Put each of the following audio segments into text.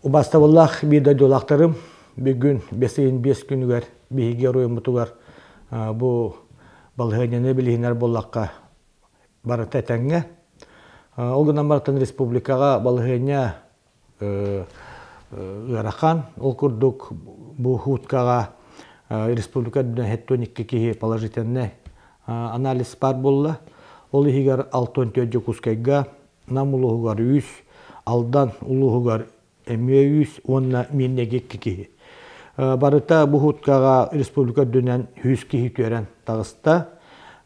Убаастабыллаах биир дойдулаахтарым, бүгүн бэс ыйын биэс күнүгэр биһиги оройуоммутугар бу балаһыанньаны билиһинэр буоллахха барыта этэҥҥэ. Ол гынан баран республикаҕа балаһыанньа ыарахан. Ол курдук бу хууткаҕа республика үрдүнэн 72 киһи положительнай анализ баар буолла. Ол иһигэр 64 Дьокуускайга, Нам улууһугар үс, Алдан улууһугар эмиэ үс уонна Миирнэйгэ икки киһи. Барыта бу хууткаҕа республика үрдүнэн 100 киһи түөрэн таҕыста.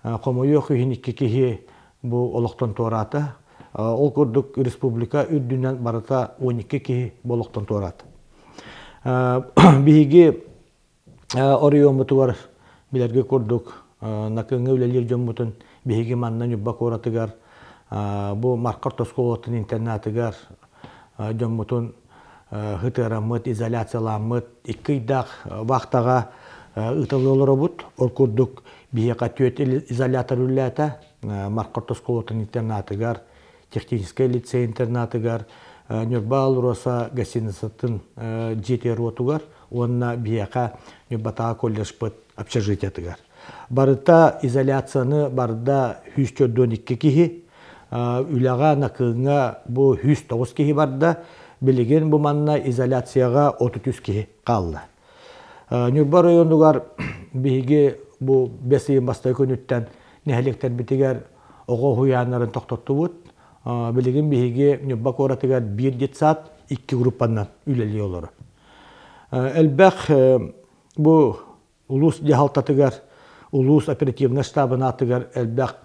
Хомойуох иһин икки киһи бу олохтон туораата. Ол курдук республика үрдүнэн барыта 12 киһи бу олохтон туораата. Биһиги оройуоммутугар билэргэ курдук Накыҥҥа үлэлиир дьоммутун биһиги манна Ньурба куоратыгар бу Маркар оскуолатын интернатыгар дьоммутун һытыараммыт, изоляцияламмыт икки ыйдаах вахтаҕа ыытылла олоробут. Ол курдук биһиэхэ түөрт изолятор үлэлээтэ. Маркар оскуолатын интернатыгар, техническэй лицей интернатыгар, Ньурба Алроса гостиницатын дьиэтигэр уотугар уонна биһиэхэ Ньурбатааҕы колледжпыт общежитиятыгар. Барыта изоляцияны барда 142 киһи, үлэҕэ Накыыҥҥа бу 109 киһи барда, билигин бу манна изоляцияҕа 33 киһи хаалла. Ньурба оройуонугар биһиги бу бэс ыйын бастакы күнүттэн нэһилиэктэрбитигэр оҕо уһуйааннарын тохтоттубут. Билигин биһиги Ньурба куоратыгар биир детсад икки группанан үлэлии олорор. Элбэх бу улуус дьаһалтатыгар, улуус оперативнай штабын аатыгар элбэх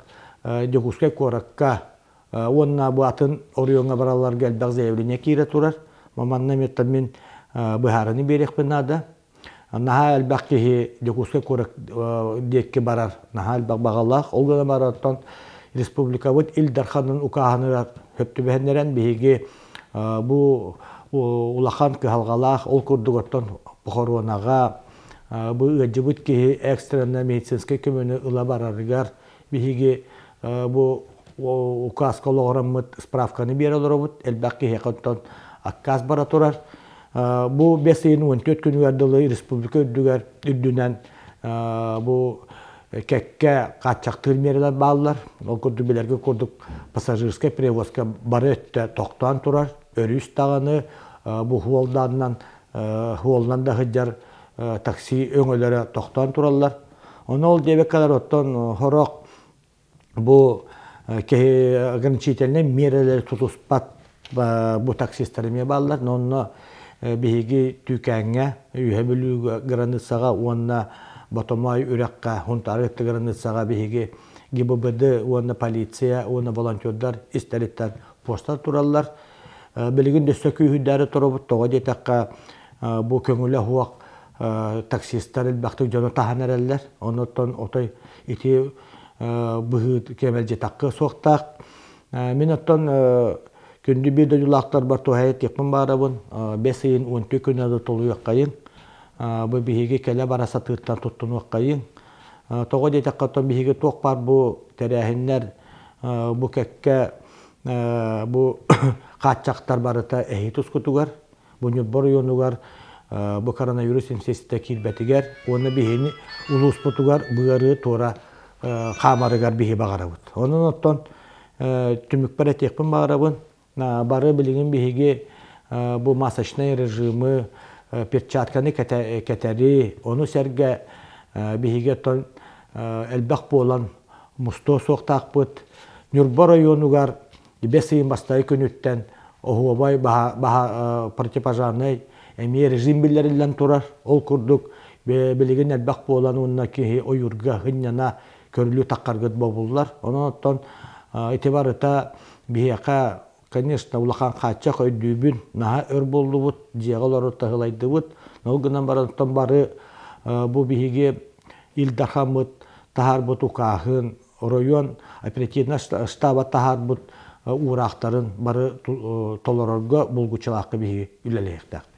Дьокуускай куоракка уонна бу атын оройуоҥҥа баралларга элбэх заявление киирэ турар. Манна мин быһаарыны биэриэхпин наада. Наһаа элбэх киһи Дьокуускай куорат диэки барар, наһаа элбэх баҕалаах. Ол гынан баран оттон республикабыт Ил Дарханын укааһыныгар сөп түбэһиннэрэн биһиги бу улахан кыһалҕалаах, ол курдук оттон похоруонаҕа бу ыалдьыбыт киһи экстренно медицинскэй көмөнү ыла барарыгар биһиги бу указка олоҕураммыт справканы биэрэ олоробут. Элбэх киһиэхэ оттон аккаас бара турар. Бу бэс ыйын 14 күнүгэр дылы республика үрдүгэр үрдүнэн бу кэккэ хааччахтыыр миэрэлэр бааллар. Ол курдук билэргэ курдук пассажирскай перевозка бары өттө тохтоон турар. Өрүс даҕаны бу хуолдаанынан хуолунан да сылдьар такси өҥөлөрө тохтоон тураллар. Ону ол диэбэккэлэр оттон сорох бу киһи ограничительнай миэрэлэри тутуспат бу таксистар эмиэ бааллар. Но онно биһиги Түүкээҥҥэ, Үөһэ Бүлүү границаҕа уонна Ботомоой үрэххэ, Хунтаар өттө границаҕа биһиги ГИБДД уонна полиция уонна волонтердар истэриттэн постар тураллар. Билигин өссө күүһүрдээри турабыт. Тоҕо диэтэххэ, бу көҥүлэ суох таксистар элбэхтик дьону таһан эрэллэр. Онуттан отой ити быһыы кэмэлдьитахха суохтаах. Мин оттон күндү биир дойдулаахтарбар туһайа этиэхпин баарабын. Бэс ыйын 12 күнэ да толуйуоххайын. Бу биһиги кэлэ-бара сатыыртан туттунуоххайын. Тоҕо диэтэххэ, оттон биһиги туох баар бу тэрээһиннэр, бу кэккэ бу хааччахтар барыта эһи тускутугар бу Ньурба оройуонугар бу коронавирус инфекцията киирбэтигэр уонна биһини улууспутугар быарыы туора хаамарыгар биһи баҕарабыт. Онон оттон түмүкпэр этиэхпин баҕарабын. Бары билигин биһиги бу масочнай режимы, перчатканы кэтэри, ону сэргэ биһиги оттон элбэх буолан мустуо суохтаахпыт. Ньурба оройуонугар бэс ыйын бастакы күнүттэн оһуобай противопожарнай эмиэ режим биллэриллэн турар. Ол курдук билигин элбэх буолан уонна киһи ойуурга сынньана көрүлүү таххаргыт бобуллар. Онон оттон ити барыта биһиэхэ, конечно, улахан хааччах өйдүүбүн, наһаа өр буоллубут, дьиэҕэ олорор таһылайдыбыт. Ол гынан баран оттон бары бу биһиги Ил Дархаммыт таһаарбыт укааһын, оройуон оперативнай штаба таһаарбыт уураахтарын бары толорорго булгуччулаахха биһиги үлэлэһиэхтээхпит.